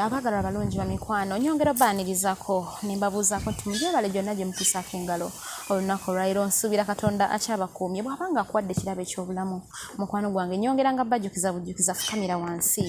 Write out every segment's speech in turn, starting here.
Abaagalwa abalungi bamikwano, nyongera obaanirizako ne mbabuuzaako nti mugyebale gyonna gye mutuusaako engalo olunaku olwaleero. Nsuubira Katonda akyabakuumye bw'aba nga akuwadde ekirabo eky'obulamu. Mukwano gwange, nyongera nga bajjukiza bujjukiza, fukamira wansi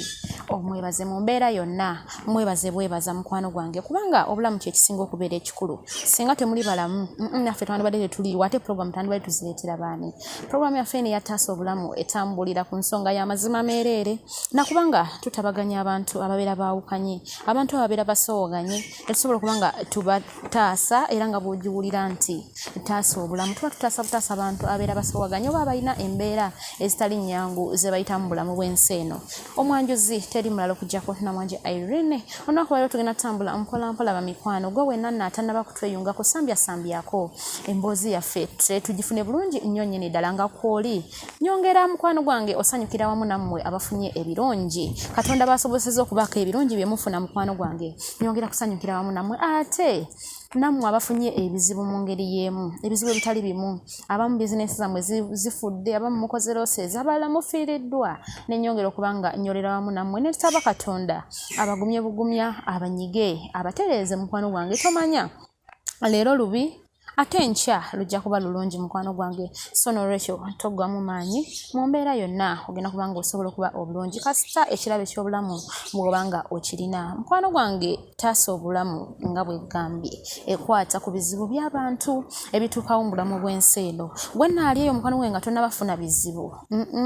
omwebaze mu mbeera yonna, mwebaze bwebaza mukwano gwange, kubanga obulamu kye kisinga okubeera ekikulu. Singa temuli balamu, naffe twandibadde tetuliiwo, ate pulogulaamu twandibadde tuzireetera baani? Pulogulaamu yaffe eno eyataasa obulamu etambulira ku nsonga y'amazima meereere, nakubanga tutabaganya abantu ababeera baawukanye, abantu ababeera basoowoganye, tetusobola okuba nga tubataasa. Era nga bw'ogiwulira nti taasa obulamu, tuba tutaasa butaasa abantu ababeera basoowaganye oba abalina embeera ezitali nnyangu ze bayitamu mu bulamu bw'ensi eno. Omwanjuzi teri mulala okuggyako Namwanje Irene. Olunaku lwaleero tugenda tutambula mpolampola bamikwano. Gwe wenna nno atannaba kutweyungako, sambyassambyako emboozi yaffe tugifune bulungi nnyo nnyini ddala nga kwoli. Nyongera mukwano gwange osanyukira wamu nammwe abafunye ebirungi Katonda basoboseza okubaako ebirungi bye mufuna. Mukwano gwange, nyongera kusanyukira wamu nammwe, ate nammwe abafunye ebizibu mu ngeri y'emu, ebizibu ebitali bimu. Abamu bizinensi zammwe zifudde, abamu mukoze losses, abalala mufiiriddwa. Ne nyongera okuba nga nyolera wamu nammwe ne tusaba Katonda abagumye bugumya, abanyige, abatereeze. Mukwano gwange, tomanya leero lubi ate enkya lujja kuba lulungi, mukwano gwange. So nolwekyo toggwamu maanyi mu mbeera yonna, ogenda kuba nga osobola okuba obulungi kasita ekirabo eky'obulamu bw'oba nga okirina. Mukwano gwange, taasa obulamu nga bwegambye ekwata ku bizibu by'abantu ebituukawo mu bulamu bw'ensi eno. Gwe naali eyo mukwano gwange nga tonnabafuna bizibu,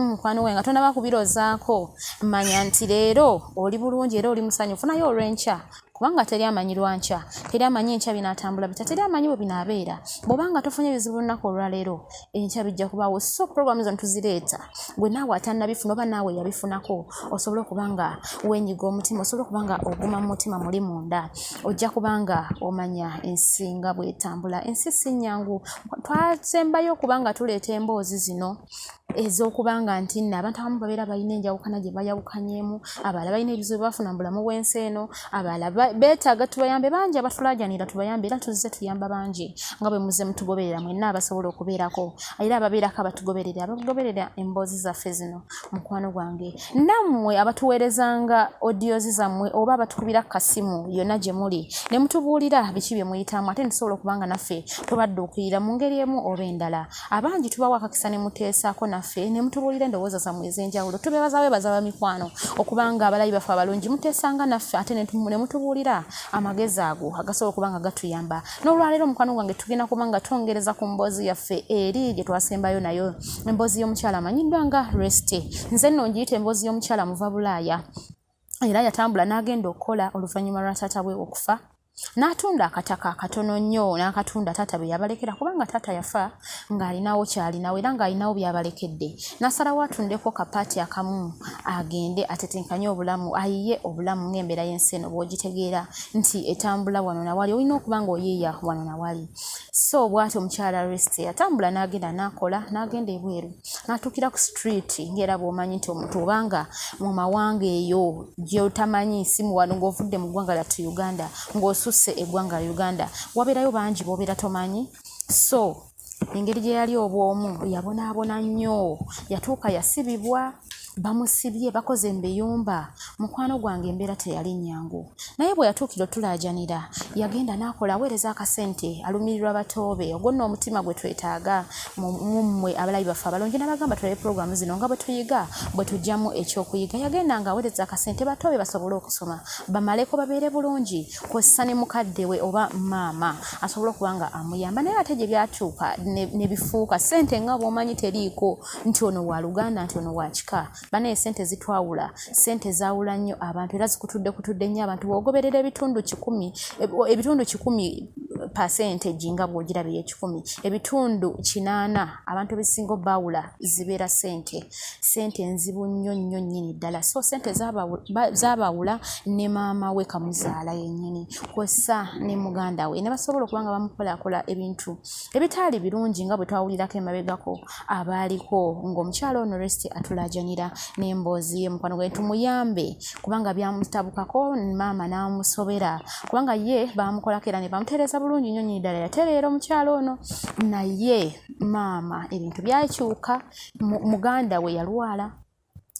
mukwano gwange, nga tonnaba kubirozaako, manya nti leero oli bulungi era oli musanyufu, naye olw'enkya, kubanga teri amanyi lwankya, teri amanyi enkya binaatambula bitya, teri amanyi bwe binaabeera. Bw'obanga tofunye bizibu lunaku olwaleero, enkya bijja kubaawo. So puroguramu zino tuzireeta gwe naawe atannabifuna oba naawe yabifunako osobole okuba nga weenyiga omutima, osobole okuba nga oguma mu mutima muli munda. Ojja kuba nga omanya ensi nga bw'etambula. Ensi si nnyangu. Twasembayo okuba nga tuleeta emboozi zino ez'okuba nga nti nno abantu abamu babeera balina enjawukana gye bayawukanyeemu, abalala balina ebizibu bafuna mu bulamu bw'ensi eno, abalala beetaaga tubayambe, bangi abatulaajanira tubayambe, era tuzze tuyamba bangi nga bwe muzze mutugoberera mwenna abasobola okubeerako era ababeerako abatugoberera, abagoberera emboozi zaffe zino. Mukwano gwange, nammwe abatuweerezanga odiozi zammwe oba abatukubira ku kasimu yonna gye muli ne mutubuulira biki bye muyitamu, ate ne tusobola okuba nga naffe tubadduukirira mu ngeri emu oba endala. Abangi tubawa akakisa ne muteesaako naffe ne mutubuulira endowooza zammwe ez'enjawulo. Tubeebaza weebaza bamikwano okubanga abalabi baffe abalungi muteesanga naffe ate ne mutubuulira amagezi ago agasobola okuba nga gatuyamba. N'olwaleero mukwano gwange tugenda kuba nga twongereza ku mboozi yaffe eri gye twasembayo nayo, emboozi y'omukyala amanyiddwa nga Resty. Nze nno ngiyita emboozi y'omukyala muva Bulaaya. Era yatambula n'agenda okukola oluvannyuma lwa taata we okufa, n'atunda akataka akatono nnyo, n'akatunda taata bwe yabalekera, kubanga taata yafa ng'alinawo ky'alinawo era ng'alinawo by'abalekedde. N'asalawo atundeko kapaati akamu agende atetenkanye obulamu, ayiye obulamu ng'embeera y'ensi eno bw'ogitegeera nti etambula wano na wali, olina okuba ng'oyiiya wano na wali. So bw'atyo omukyala Resty yatambula n'agenda n'akola, n'agenda ebweru, n'atuukira ku street, ng'era bw'omanyi nti omuntu obanga mu mawanga eyo gy'otamanyi, si wano ng'ovudde mu ggwanga lyattu Uganda, ng'osusse eggwanga Uganda, wabeerayo bangi b'obeera tomanyi. So engeri gye yali obw'omu, yabonaabona nnyo, yatuuka yasibibwa, bamusibye bakoze mu biyumba. Mukwano gwange, embeera teyali nnyangu, naye bwe yatuukira otulaajanira, yagenda n'akola, aweereza akasente, alumirirwa batoobe. Ogwo nno omutima gwe twetaaga mu mmwe abalabi baffe abalungi, n'abagamba tulabe pulogulaamu zino nga bwe tuyiga, bwe tuggyamu ekyokuyiga. Yagenda nga aweereza akasente batoobe basobole okusoma, bamaleko babeere bulungi, kw'ossa ne mukadde we oba maama asobole okuba nga amuyamba. Naye ate gye byatuuka ne bifuuka ssente, nga bw'omanyi teriiko nti ono wa luganda, nti ono wa kika. Banaye ssente zitwawula, ssente zaawula nnyo abantu, era zikutudde kutudde nnyo abantu. Bw'ogoberera ebitundu 100, ebitundu 100, percentage nga bw'ogiraba ey'ekikumi, ebitundu 80 abantu ebisinga obbaawula zibeera ssente. Ssente nzibu nnyo nnyo nnyini ddala. So ssente zaabawula ne maama we kamuzaala yennyini, kw'ossa ne muganda we, ne basobola okuba nga bamukolaakola ebintu ebitaali birungi nga bwe twawulirako emabegako abaaliko ng'omukyala ono Resty atulaajanira n'emboozi ye. Mukwano gwe, tumuyambe kubanga byamutabukako, maama n'amusobera, kubanga ye baamukolako era ne bamutereeza bulungi nnyo nnyini ddala. Yatereera omukyala ono, naye maama ebintu byakyuka. Muganda we yalwala.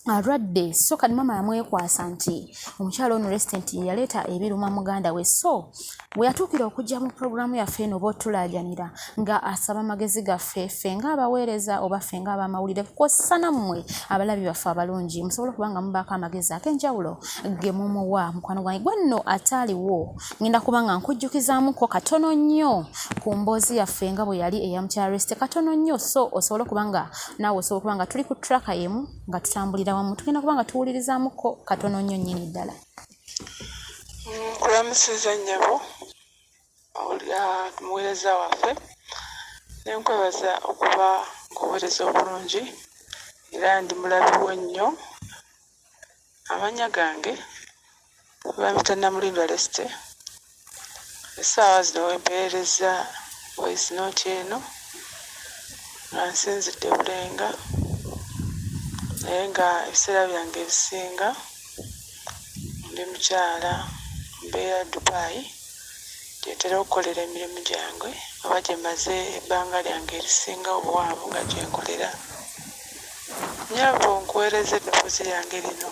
Alwadde so kati maama yamwekwasa nti omukyala ono resident ye yaleeta ebiruma muganda we. So bwe yatuukira okujja mu pulogulaamu yaffe eno oba otulaajanira nga asaba magezi gaffe ffe ng'abaweereza oba ffe ng'abamawulire kwossa nammwe abalabi baffe abalungi musobole okuba nga mubaako amagezi ag'enjawulo ge mumuwa. Mukwano gwange gwe nno ataaliwo ngenda kuba nga nkujjukizaamuko katono nnyo ku mboozi yaffe nga bwe yali eya mukyala Resty katono nnyo, so osobole okuba nga naawe osobola okuba nga tuli ku traka emu nga tutambulira wamu. Tugenda kuba nga tuwulirizaamuko katono nnyo nnyini ddala. Nkulamusiza nnyabo muweereza waffe, ne nkwebaza okuba ng'oweereza obulungi era ndi mulabi wo nnyo. Amannya gange bampita Namulindwa Resty. Essaawa zino we mpeererezza voice note eno nga nsinzidde Bulenga naye nga ebiseera byange ebisinga ndi mukyala mbeera Dubai gye ntera okukolera emirimu gyange oba gye mmaze ebbanga lyange erisinga obuwanvu nga gye nkolera. Nnyabo nkuweerezza eddoboozi lyange lino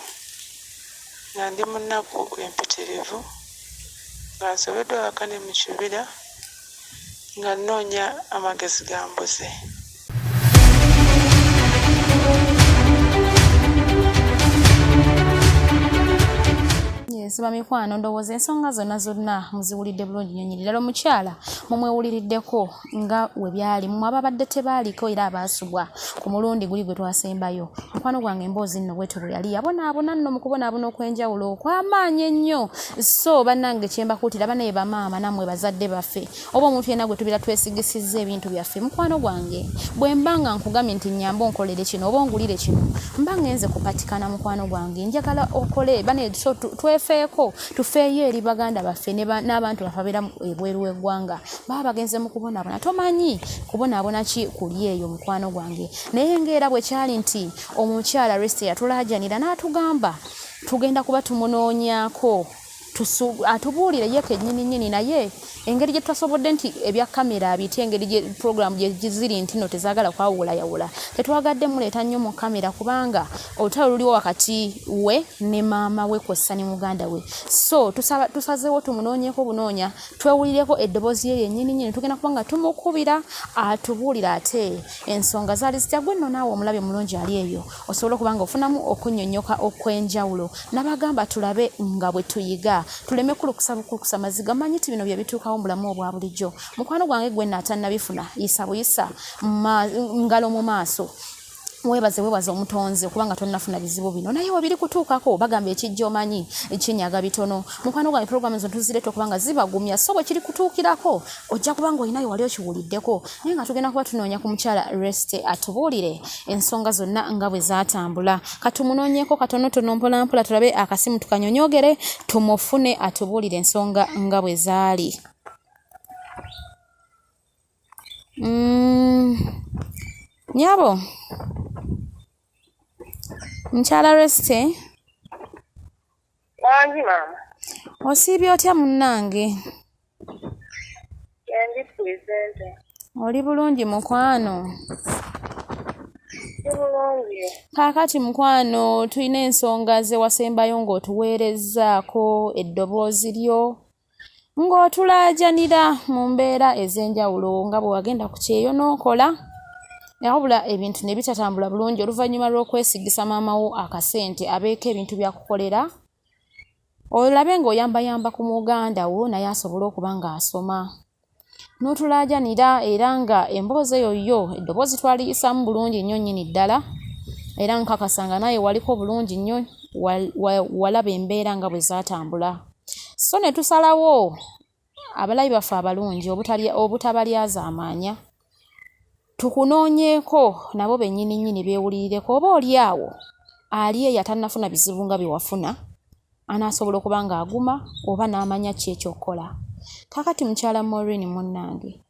nga ndi mu nnaku empitirivu, nga nsobeddwa awaka ne mu kibira nga nnoonya amagezi gambuze. Yes, bamikwano ndowooza ensonga zonna zonna muziwulidde bulungi nnyo nnyini ddala. Omukyala mumwewuliriddeko nga we byali, mmwe ababadde tebaaliko era abaasubwa ku mulundi guli gwe twasembayo. Mukwano gwange emboozi nno bwetyo bwe yali, yabonaabona nno mu kubonaabona okw'enjawulo okw'amaanyi ennyo. So bannange kye mbakuutira banaye bamaama nammwe bazadde baffe oba omuntu yenna gwe tubeera twesigisizza ebintu byaffe, mukwano gwange bwe mba nga nkugambye nti nnyamba onkolere kino oba ongulire kino, mba ngenze kupatikana. Mukwano gwange njagala okole banaye, so twefeeko, tufeeyo eri baganda baffe n'abantu baffe abeera ebweru w'eggwanga baba bagenze mu kubonaabona. Tomanyi kubonaabona ki kuli eyo mukwano gwange. Naye ng'era bwe kyali nti omukyala Resty yatulaajanira n'atugamba tugenda kuba tumunoonyaako atubuulire ye kennyini nnyini, naye engeri gye tutasobodde nti ebya kamera abitya, engeri gye pulogulaamu gye ziri nti no tezaagala kwawulayawula, tetwagadde muleeta nnyo mu kamera kubanga olutalo luliwo wakati we ne maama we kwossa ne muganda we. So tusazeewo tumunoonyeeko bunoonya twewulireko eddoboozi lye lyennyini nnyini. Tugenda kuba nga tumukubira atubuulire ate ensonga zaali zitya. Gwe nno naawe omulabi omulungi ali eyo osobola okuba nga ofunamu okunnyonnyoka okw'enjawulo. Nabagamba tulabe nga bwe tuyiga, tuleme kulukusa bukulukusa maziga. Manyi ti bino bye bituukawo mu bulamu obwa bulijjo. Mukwano gwange gwe nno atannabifuna, yisa buyisa ngalo mu maaso, weebaze weebaze omutonzi okuba nga tonnafuna bizibu bino, naye webiri kutuukako bagamba ekijja omanyi kinyaga bitono. Mukwano gwange pulogulaamu zino tuzireeta okuba nga zibagumya, so bwe kiri kutuukirako ojja kuba nga olinayo wali okiwuliddeko. Naye nga tugenda kuba tunoonya ku mukyala Resty atubuulire ensonga zonna nga bwe zaatambula. Katumunoonyeeko katonotono mpolampola tulabe akasimu tukanyonyogere tumufune atubuulire ensonga nga bwe zaali. Nyabo mukyala Resty. Wangi maama. Osiibye otya munnange? Endi presenter. Oli bulungi mukwano? Ndi bulungi. Kaakati mukwano tulina ensonga ze wasembayo ng'otuweerezzaako eddoboozi lyo ng'otulaajanira mu mbeera ez'enjawulo nga bwe wagenda ku kyeyo n'okola wabula ebintu ne bitatambula bulungi oluvannyuma lw'okwesigisa maama wo akasente abeeko ebintu by'akukolera olabe ng'oyambayamba ku muganda wo naye asobole okuba ng'asoma. N'otulaajanira era nga emboozi eyo yo eddoboozi twaliyisaamu bulungi nnyo nnyini ddala era nkakasa nga naawe waliko bulungi nnyo walaba embeera nga bwe zaatambula. So ne tusalawo abalabi baffe abalungi obutabalyazaamaanya tukunoonyeeko nabo bennyini nnyini beewulirireko oba oli awo ali eyo atannafuna bizibu nga bye wafuna anaasobola okuba ng'aguma oba n'amanya ki eky'okukola. Kaakati mukyala Maureen munnange,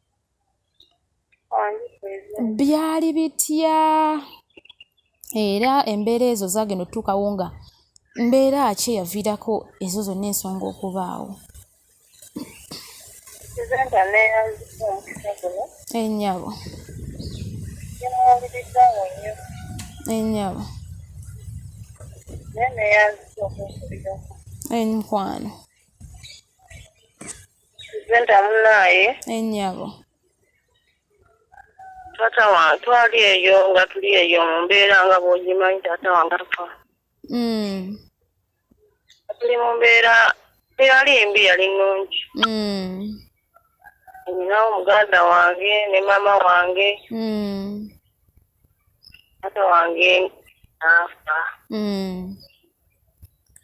byali bitya era embeera ezo zaagenda otutuukawo nga mbeera ki eyaviirako ezo zonna ensonga okubaawo? Presenter neeyanzizza omukisa guno. Ennyabo. Gye muwulirizaawo nnyo. Ennyabo. Naye neyanziza okunkulirako. Enkwano. Presenter munaaye. Ennyabo. Taata wange twali eyo nga tuli eyo mu mbeera nga bw'ogimanyi taata wange afa. Tuli mu mbeera teyali mbi yali nnungi. Ninawo muganda wange ne maama wange. Taata wange n'afa.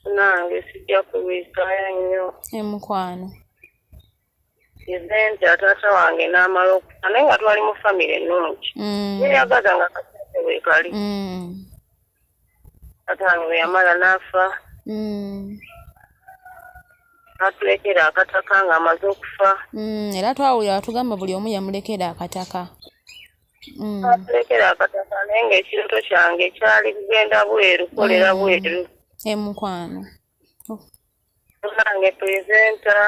Nange sijja kulwisaayo nnyo. Emukwano. Presenter taata wange n'amala okufa naye nga twali mu famire ennungi. Yeeyagaza nga kasente weekali. Taata wange bwe yamala n'afa. N'atulekera akataka ng'amaze okufa. Era twawulira batugamba buli omu yamulekera akataka. N'atulekera akataka naye ng'ekirooto kyange kyali kugenda bweru kukolera bweru. Emukwano. Nange presenter.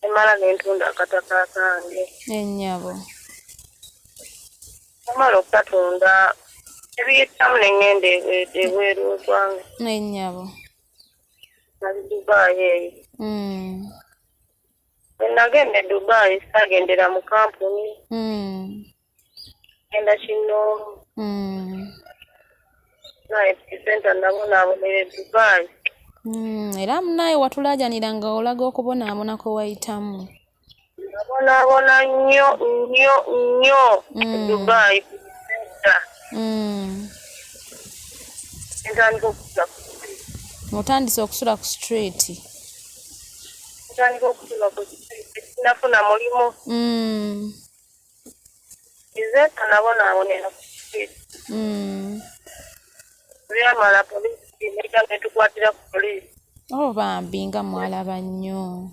Nemala ne ntunda akataka kange. Ennyabo. Namala okukatunda ebiyitamu ne ŋŋenda ebweru w'eggwanga. Ennyabo. Nali Dubai eyo. Bwe nagenda e Dubai saagendera mu kampuni. Ngenda kinnoomu. Naye presenter nabonaabonera e Dubai. Era munaaye watulaajanira nga olaga okubonaabona kwe wayitamu. Nabonaabona nnyo nnyo nnyo e Dubai presenter. Ntandika okusula ku street. Otandise okusula ku street. Ntandika okusula ku street. Sinafuna mulimu. Presenter nabonaabonera ku street. Byamala poliisi nejja netukwatira ku poliisi. Oh bambi nga mwalaba nnyo.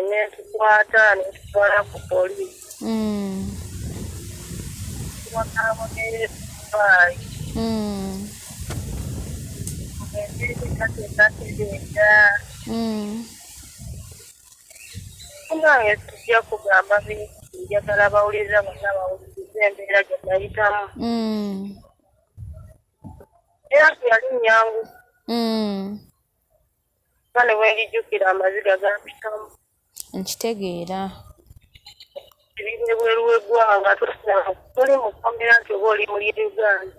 Netukwata netutwala ku poliisi. Tubonaabonera e Dubai. Embeera etateekateeka. Munange sijja kugamba bingi, njagala bawuliriza bonna bawulirize embeera gye nayitamu. Era teyali nnyangu. Kuba ne bwe ngijjukira amaziga gampitamu. Nkitegeera. Ebiri ebweru w'eggwanga toli mu kkomera nti oba oli mu ly'e Uganda.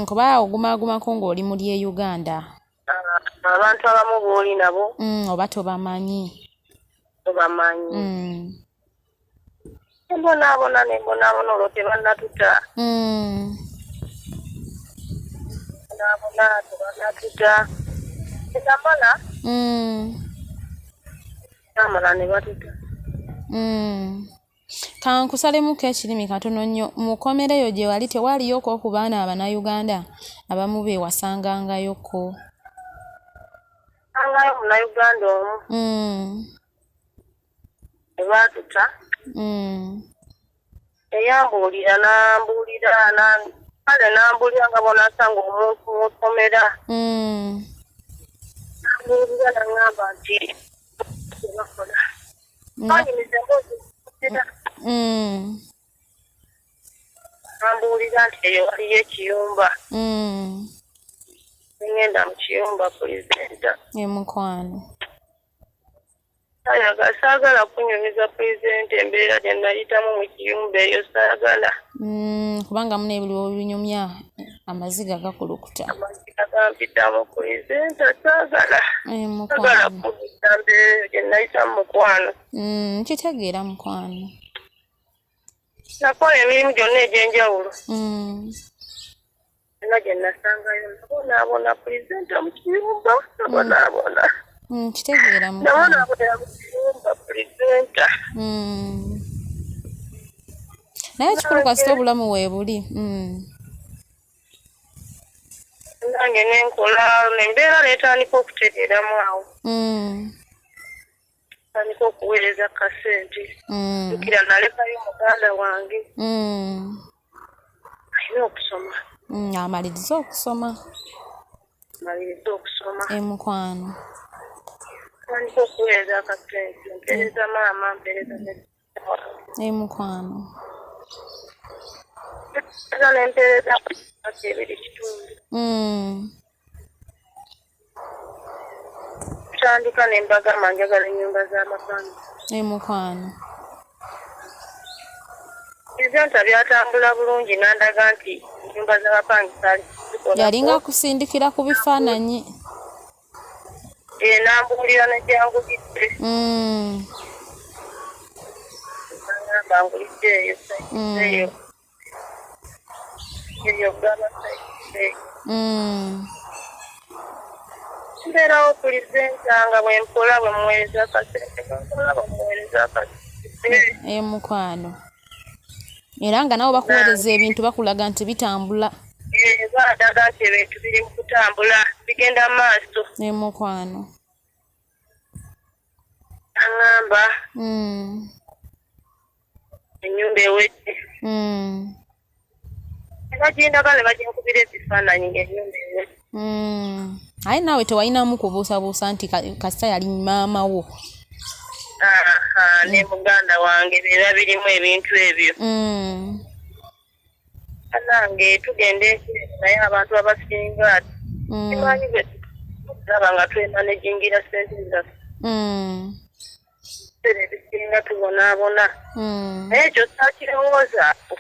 Kuba ogumaagumako ng'oli mu ly'e Uganda. Abantu abamu b'oli nabo. Oba tobamanyi. Tobamanyi. Nembonaabona nembonaabona olwo tebannatuta. Bonaabona tebannatuta. Tenamala. Namala ne batuta. Kankusalemuko ekirimi katono nnyo. Mu kkomera eyo gye wali tewaliyoko ku baana Abannayuganda abamu be wasangangayoko? Nsangayo Munnayuganda omu. Ne baatuta. Eyambuulira n'ambuulira kale n'ambuulira nga bw'onaasanga omuntu mu kkomera. N'ambuulira n'aŋŋamba nti tebakola. Banyumiza emboozi. N'ambuulira nti eyo waliyo ekiyumba. Ne ŋŋenda mu kiyumba presenter. Emukwano. Saagala kunyumiza presenter embeera gye nayitamu mu kiyumba eyo saagala. Kubanga munne buli lw'obinyumya amaziga gakulukuta. Amaziga gampitamu presenter saagala. Saagala kunyumiza mbeera gye nayitamu mukwano. Nkitegeera mukwano. Nakola emirimu gyonna egy'enjawulo. Yonna gye nasangayo nabonaabona presenter mu kiyumba nabonaabona. Nkitegeera mukwano. Nabonaabonera mu kiyumba presenter. Naye ekikulu kasita obulamu weebuli. Nange ne nkola embeera n'etandika okutereeramu awo. Ntandika okuweereza kasente. Jjukira nalekayo muganda wange. Alina okusoma. Amalirize okusoma. Amalirize okusoma. Emukwano. Ntandika okuweereza akasente. Mpeereza maama, mpeereza ne Emukwano. Mpeereza ne mpeereza Myaka 2 kitundu. Tutandika ne mbagamba njagala ennyumba z'amapangisa. Mukwano. Pulezidenti byatambula bulungi n'andaga nti ennyumba z'abapangisa zikolako. Yalinga akusindikira ku bifaananyi. Nambuulira ne gyangulidde. Nangamba ngulidde eyo sayizi eyo. Eyo gaba sayizi eyo. Mbeerawo pulezidenti nga bwe nkola bwe muweereza akasente, bwe nkola bwe muweereza akasente. Mukwano. Era nga nabo bakuweereza ebintu bakulaga nti bitambula. Bandaga nti ebintu biri mu kutambula bigenda mu maaso. Mukwano. Aŋŋamba ennyumba ewedde. Ne bagindaga ne baginkubira ebifaananyi ng'ennyumba ewedde. Aye naawe tewalinamu kubuusabuusa nti kasita yali maama wo. Aha, ne muganda wange be babirimu ebintu ebyo. Bannange tugenda ensi naye abantu abasinga simanyi bwe tulaba nga twemanagingira ssente zaffe. Ebiseera ebisinga tubonaabona. Naye ekyo saakirowoozaako.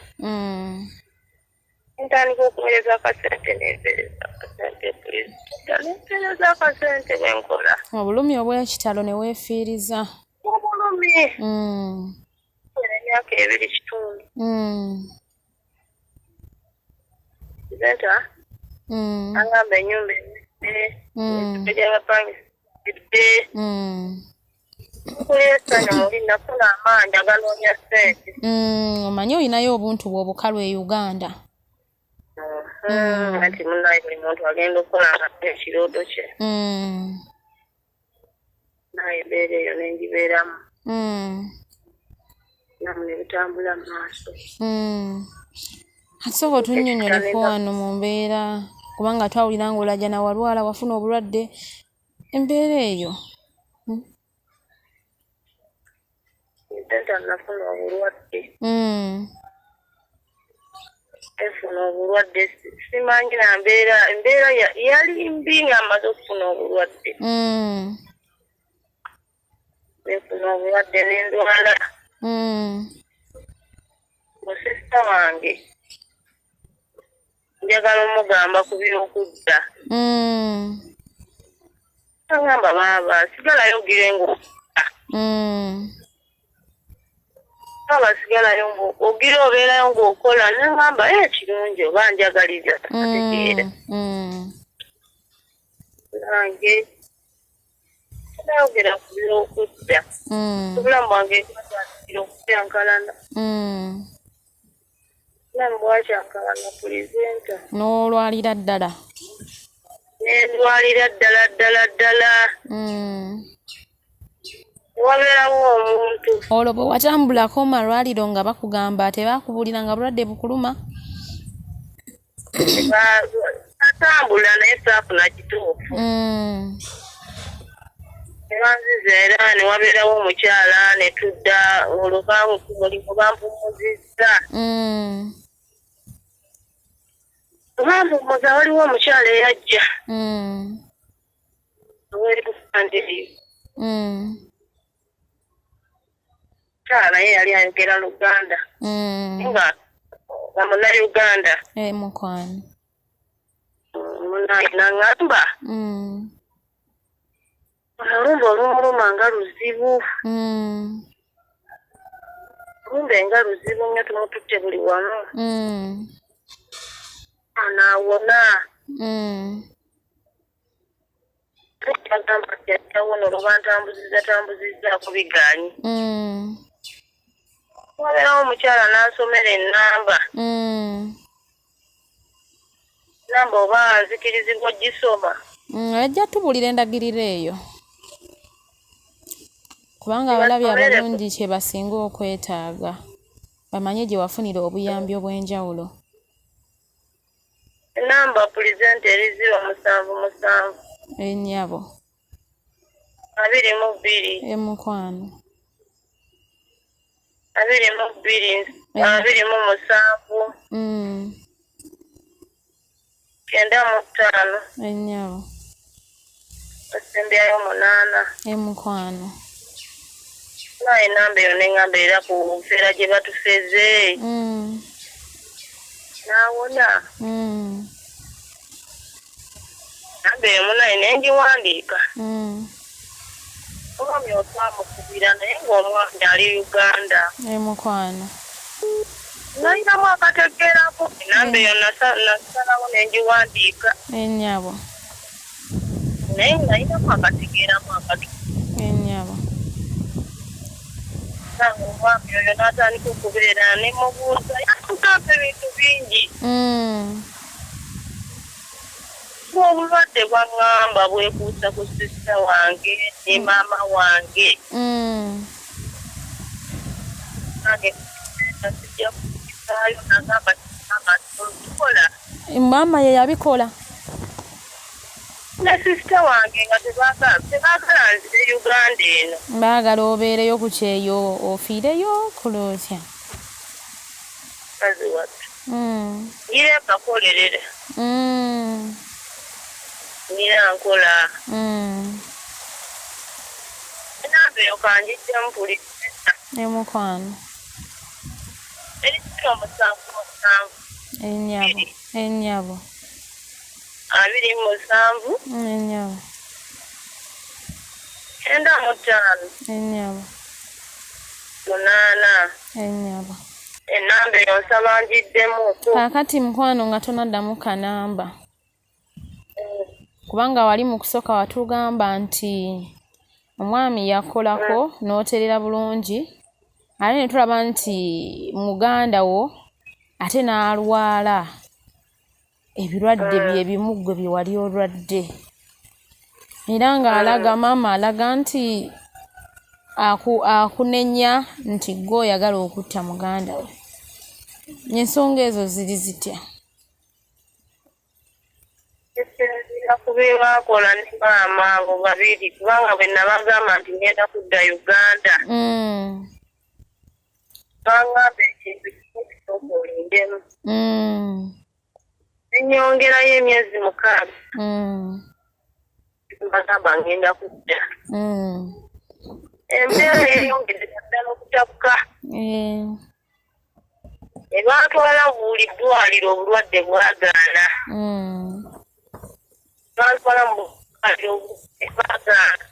Ntandika okuweereza akasente nempeereza akasente pulezidenti nempeereza akasente bwe nkola. Obulumi obw'ekitalo ne weefiiriza. Obulumi. Emyaka 2 kitundu. Pulezidenti angamba ennyumba ewedde, emizimbe gy'abapangisa ewedde. Nkulira essanyu muli nafuna amaanyi aganoonya ssente. Omanyi olinayo obuntu bwe obukalu e Uganda. Anti munnaye buli muntu agenda okukola nga ekirooto kye. Naye embeera eyo ne ngibeeramu. Namu ne bitambula mu maaso. Ate sooka otunnyonnyoleko wano mu mbeera kubanga twawulira ng'olajana walwala wafuna obulwadde embeera eyo. Ntenta nafuna obulwadde. Nfuna obulwadde simanyi na mbeera, embeera yali mbi nga mmaze okufuna obulwadde. Nfuna obulwadde ne ndwala. Musista wange njagala omugamba ku by'okudda. Agamba baaba sigalayo ogire ng'okola. Baaba sigalayo ogire obeerayo ng'okola. Ne ngamba kirungi oba njagaliza ategeera. Nange nayogera ku by'okudda. Obulamu bwange bwatandikira okukyankalana. Obulamu bwakyankalana pulezidenti. N'olwalira ddala. Nendwalira ddala ddala ddala. Wabeerawo omuntu. Olwo bwe watambulako mu malwaliro nga bakugamba tebakubuulira nga bulwadde bukuluma? Natambula naye saafuna kituufu. Ne banziza era ne wabeerawo omukyala ne tudda olwo mulimu bampumuzizza. Bampumuza waliwo omukyala eyajja. Oweerufande eyo. Omukyala naye yali ayogera Luganda. Nga Munnayuganda. Mukwano. Munnaye n'aŋŋamba. Olumbe olumuluma nga luzibu. Olumbe nga luzibu nnyo tumututte buli wamu. Anaawona. Agamba nti ajjawona olwo bantambuzizza tambuzizzaako bigaanyi. Wabeerawo omukyala n'ansomera ennamba. Ennamba oba nzikirizibwa ogisoma. Ajja tubuulira endagiriro eyo. Kubanga abalabi abalungi kye basinga okwetaaga. Bamanye gye wafunira obuyambi obw'enjawulo. Ennamba pulezidenti eri 077. Ennyabo. 22. Mukwano. 22. 27. 95. Ennyabo. Esembyayo 8. Emukwano. Naye enamba eyo neŋŋamba era ku nfeera gye batufeze. N'awona. Namba eyo munaye ne ngiwandiika. Omwami otwamukubira naye ng'omwami ali Uganda. Emukwano. Nalinamu akategeerako. Enamba eyo nasalawo ne ngiwandiika. Ennyabo. Naye nalinamu akategeeramu akatu. Ennyabo. Omwami oyo n'atandika okubeera ne mubuuza yakugamba ebintu bingi. Obulwadde bwaŋŋamba bwekuusa ku sisita wange ne maama wange. Nange sijja kukisaayo nagamba maama tukola. Maama ye yabikola. Ne sisita wange nga tebaagala nzire Uganda eno. Baagala obeereyo ku kyeyo ofiireyo kulotya. Mukazi wattu. Ngira mbakolerera. Ngira nkola. Enamba eyo kanjijjamu pulizida. Emukwano. Eri 0 7 7. Ennyabo. Ennyabo. 27. Ennyabo. 95. Ennyabo. 8. Ennyabo. Enamba eyo nsaba ngiddemu. Kaakati mukwano nga tonaddamu kanamba. Kubanga wali mu kusooka watugamba nti omwami yakolako n'oterera bulungi ate ne tulaba nti muganda wo ate n'alwala ebirwadde bye bimu ggwe bye wali olwadde era ng'alaga maama alaga nti akunenya nti ggwe oyagala okutta muganda we. Ensonga ezo ziri zitya? Ekisinziira ku bye baakola ne maama abo babiri kubanga bwe nabagamba nti ngenda kudda Uganda. Bangamba ekintu kimu kisooka olindemu. Nnyongerayo emyezi 6. Mbagamba ngenda kudda. Embeera yeeyongedde ddala okutabuka. Ne bantwala buli ddwaliro obulwadde bwagaana. Bantwala mu ddwaliro obulwadde bwagaana.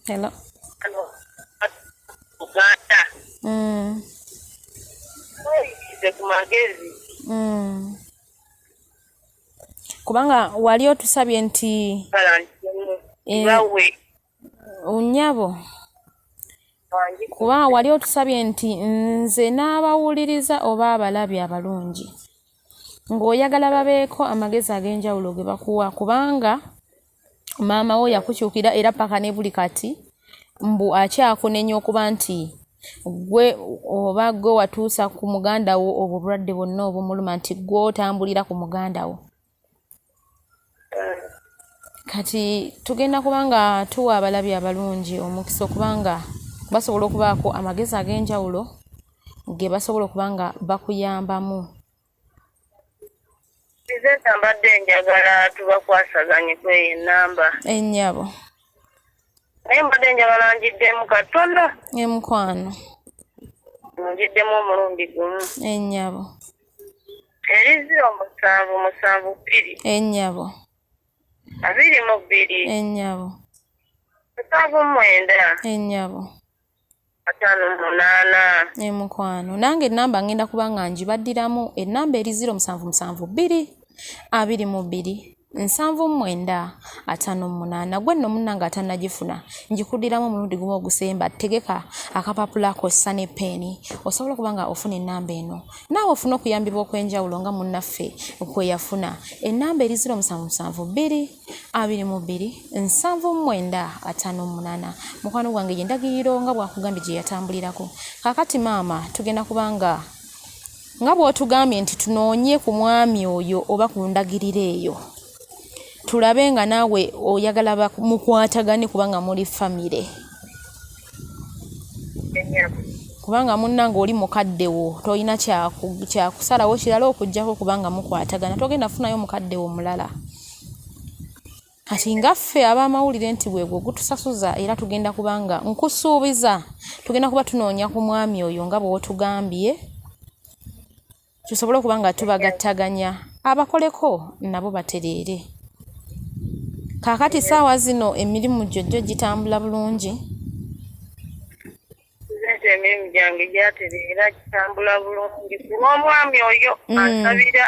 Hello. Uganda. Weeyigirize ku magezi. Kubanga wali otusabye nti bawe. Nnyabo. Kubanga wali otusabye nti nze n'abawuliriza oba abalabi abalungi ng'oyagala babeeko amagezi ag'enjawulo ge bakuwa kubanga maama wo yakukyukira era paka ne buli kati mbu akyakunenya okuba nti gwe oba gwe watuusa ku muganda wo obwo obulwadde bwonna obumuluma nti gwe otambulira ku muganda wo. Kati tugenda kubanga tuwa abalabi abalungi omukisa okubanga basobola okubaako amagezi ag'enjawulo ge basobola okuba nga bakuyambamu. Nze mbadde njagala tubakwasaganye kweyo ennamba. Ennyabo. Naye mbadde njagala ngiddemu katono. Emukwano. Ngiddemu omulundi gumu. Ennyabo. Eri 0 7 7 2. Ennyabo. 22. Ennyabo. 79. Ennyabo. 58. Emukwano. Nange ennamba ngenda kuba nga ngibaddiramu ennamba eri 0 7 7 2 22 79 58. Gwe nno munnange atannagifuna ngikuddiramu omulundi gumu ogusemba. Tegeka akapapula ko ssa ne ppeeni osobola okuba nga ofuna ennamba eno naawe ofune okuyambibwa okw'enjawulo nga munnaffe kwe yafuna. Ennamba eri 0 7 7 2 22 79 58. Mukwano gwange gye ndagiriro nga bw'akugambye gye yatambulirako. Kaakati maama tugenda kubanga nga bw'otugambye nti tunoonye ku mwami oyo oba ku ndagiriro eyo tulabe nga naawe oyagala mukwatagane kubanga muli famire. Kubanga munnange oli mukadde wo, tolina kyakusalawo kirala okuggyako kubanga mukwatagana, togenda kufunayo mukadde wo mulala. Kati nga ffe ab'amawulire nti bwegwo gutusasuza, era tugenda kubanga nkusuubiza tugenda kuba tunoonya ku mwami oyo nga bw'otugambye, tusobole okuba nga tubagattaganya abakoleko nabo batereere. Kaakati saawa zino emirimu gyo gyo gitambula bulungi? Nze emirimu gyange gyatereera, gitambula bulungi ku lw'omwami oyo ansabira.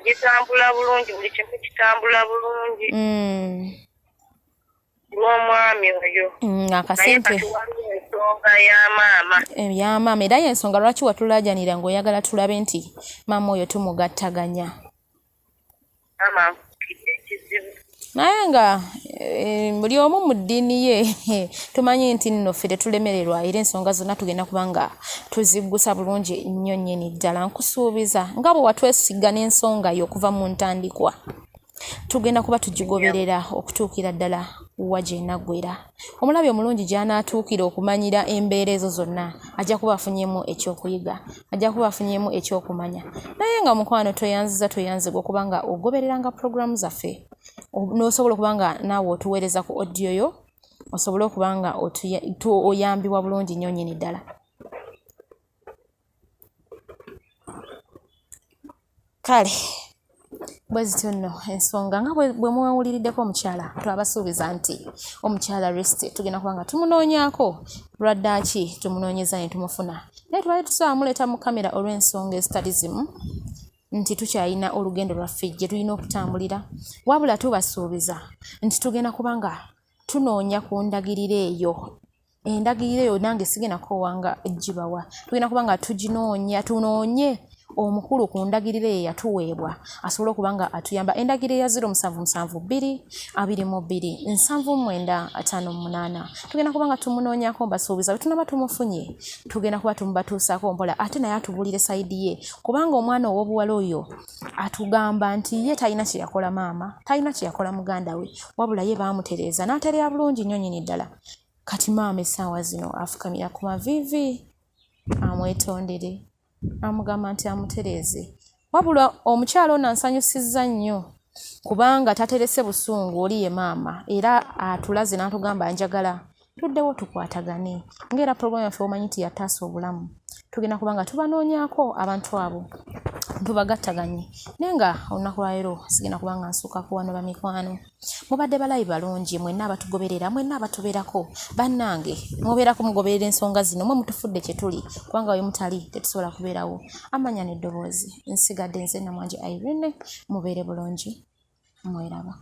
Gitambula bulungi, buli kimu kitambula bulungi lw'omwami oyo. Akasente. Naye kati waliwo ensonga ya maama. Ya maama, era y'ensonga lwaki watulaajanira ng'oyagala tulabe nti maama oyo tumugattaganya. Maama anfukidde ekizibu. Naye nga buli omu mu ddiini ye tumanyi nti nno ffe tetulemererwa, era ensonga zonna tugenda kuba nga tuziggusa bulungi nnyo nnyini ddala. Nkusuubiza nga bwe watwesiga n'ensonga yo okuva mu ntandikwa, tugenda kuba tugigoberera okutuukira ddala wa gy'enaggwera. Omulabi omulungi gy'anaatuukira okumanyira embeera ezo zonna ajja kuba afunyemu ekyokuyiga, ajja kuba afunyemu ekyokumanya. Naye nga mukwano tweyanziza, tweyanzibwa okuba nga ogobereranga pulogulaamu zaffe, n'osobola okuba nga naawe otuweereza ku audio yo, osobole okuba nga oyambibwa bulungi nnyo nnyini ddala. Kale bwe zityo nno ensonga nga bwe mwawuliriddeko omukyala. Twabasuubiza nti omukyala Resty tugenda kuba nga tumunoonyaako, lwaddaaki tumunoonyeza ne tumufuna, naye tubadde tusobola muleeta mu kamera olw'ensonga ezitali zimu nti tukyalina olugendo lwaffe gye tulina okutambulira. Wabula tubasuubiza nti tugenda kuba nga tunoonya ku ndagiriro eyo. Endagiriro eyo nange sigenda kukowanga gibawa, tugenda kuba nga tuginoonya, tunoonye omukulu ku ndagiriro eyo yatuweebwa asobole okuba nga atuyamba. Endagiriro ya 0772 22 79 58, tugenda kuba nga tumunoonyako. Mbasuubiza bwe tunaba tumufunye tugenda kuba tumubatuusaako mpola, ate naye atubuulire side ye, kubanga omwana ow'obuwala oyo atugamba nti ye talina kye yakola maama, talina kye yakola muganda we, wabula ye baamutereeza n'atereera bulungi nnyo nnyini ddala. Kati maama essaawa zino afukamira ku maviivi amwetondere, amugamba nti amutereeze. Wabula omukyala ono ansanyusizza nnyo kubanga taterese busungu, oli ye maama, era atulaze n'atugamba njagala tuddewo tukwatagane. Ng'era pulogulaamu yaffe omanyi nti yataasa obulamu, tugenda kuba nga tubanoonyaako abantu abo tubagattaganye. Naye nga olunaku lwaleero sigenda kuba nga nsuukako wano. Bamikwano, mubadde balabi balungi mwenna abatugoberera, mwenna abatubeerako. Bannange, mubeerako mugoberera ensonga zino, mwe mutufudde kye tuli, kubanga we mutali tetusobola kubeerawo. Amanya n'eddoboozi nsigadde nze Namwanje Irene. Mubeere bulungi, mweraba.